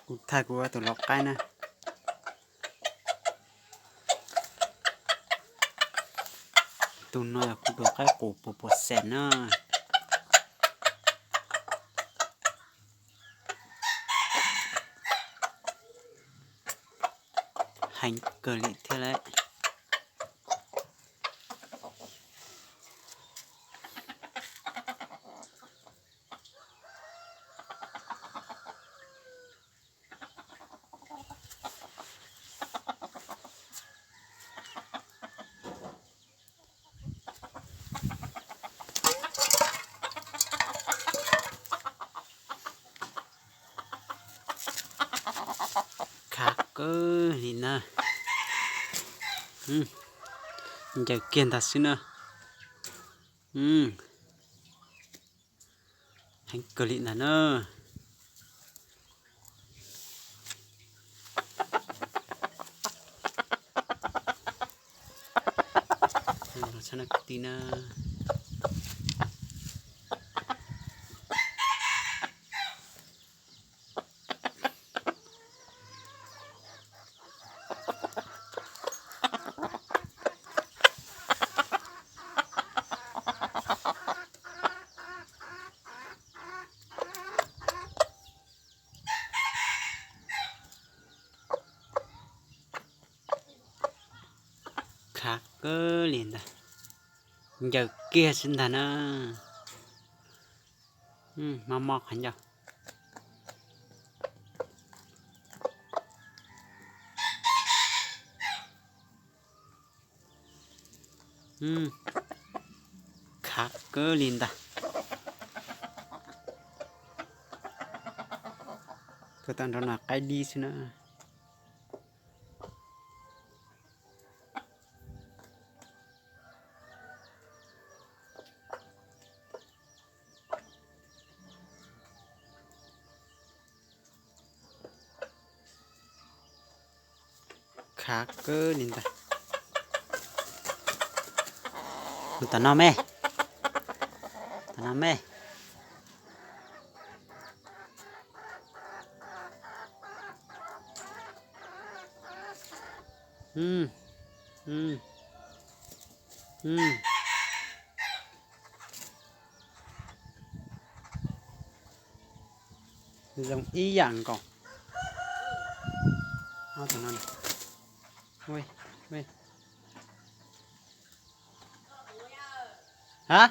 Kuv thaij kuv tus lau qaib na. Tus no yog kuv tus qaib qus puas puas xees na. Heev kawg li thiab lawm. Khav kawg li na. Ncaws kiag ntag xwb na. Heev kawg li ntag na. Los txhob na kwv tij na. Khav kawg li ntag. Ncaws kiag xwb ntag na. Mob mob qhov ncauj. Khav kawg li ntag. Koj tau nrov no qaib dib xwb na. Khav kawg li ntag. Tam no me, tam no me. Zoo ib yam nkaus. Ha,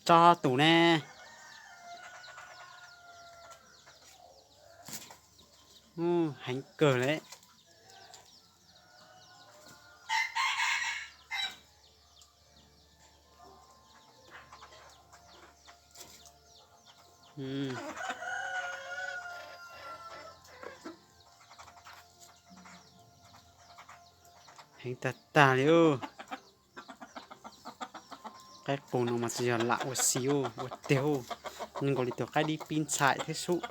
tso tus ne. Heev kawg li. Heev tag tag li. Qaib qus no mas tsis yog lam ua si ua teg, zoo nkaus li tus qaib dib pib ntxhais thiab sub.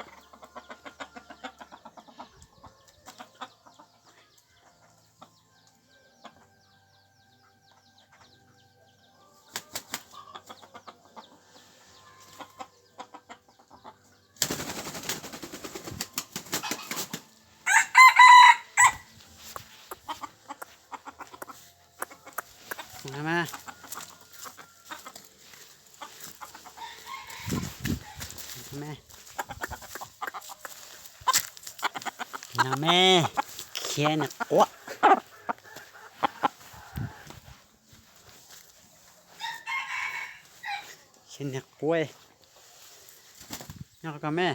No me, khiav niag quav, khiav niag quav, nyob qhov ko me.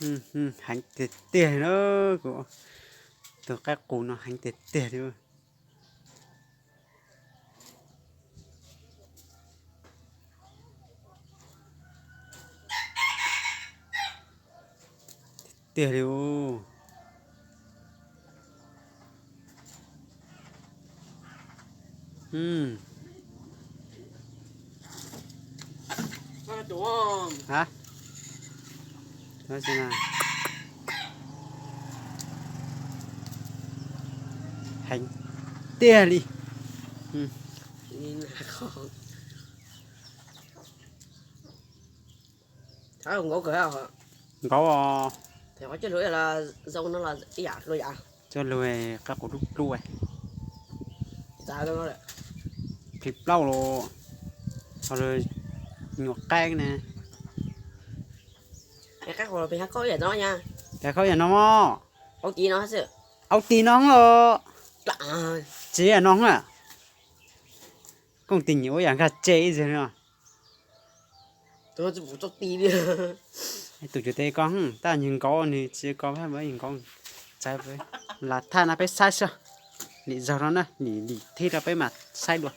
Heev tiag tiag li na, kuv tus qaib qus no heev tiag tiag li. Tiag li. Heev tiag li. Nkaub, coj lug qaib qus dub dub, plig plaub los, ho nyuam qaib ne. Tes khaub yam no mog. Aub tis no los tsis yam no a. Kooj tis nyiam ua yam nkag tse ib txig no. Tus cuv tes ko tab nws nkaub, nws tsis ko, nkaub. Lam thaj no peb saib xwb, lim zaug no na, lim lim thib rau peb mam saib dua.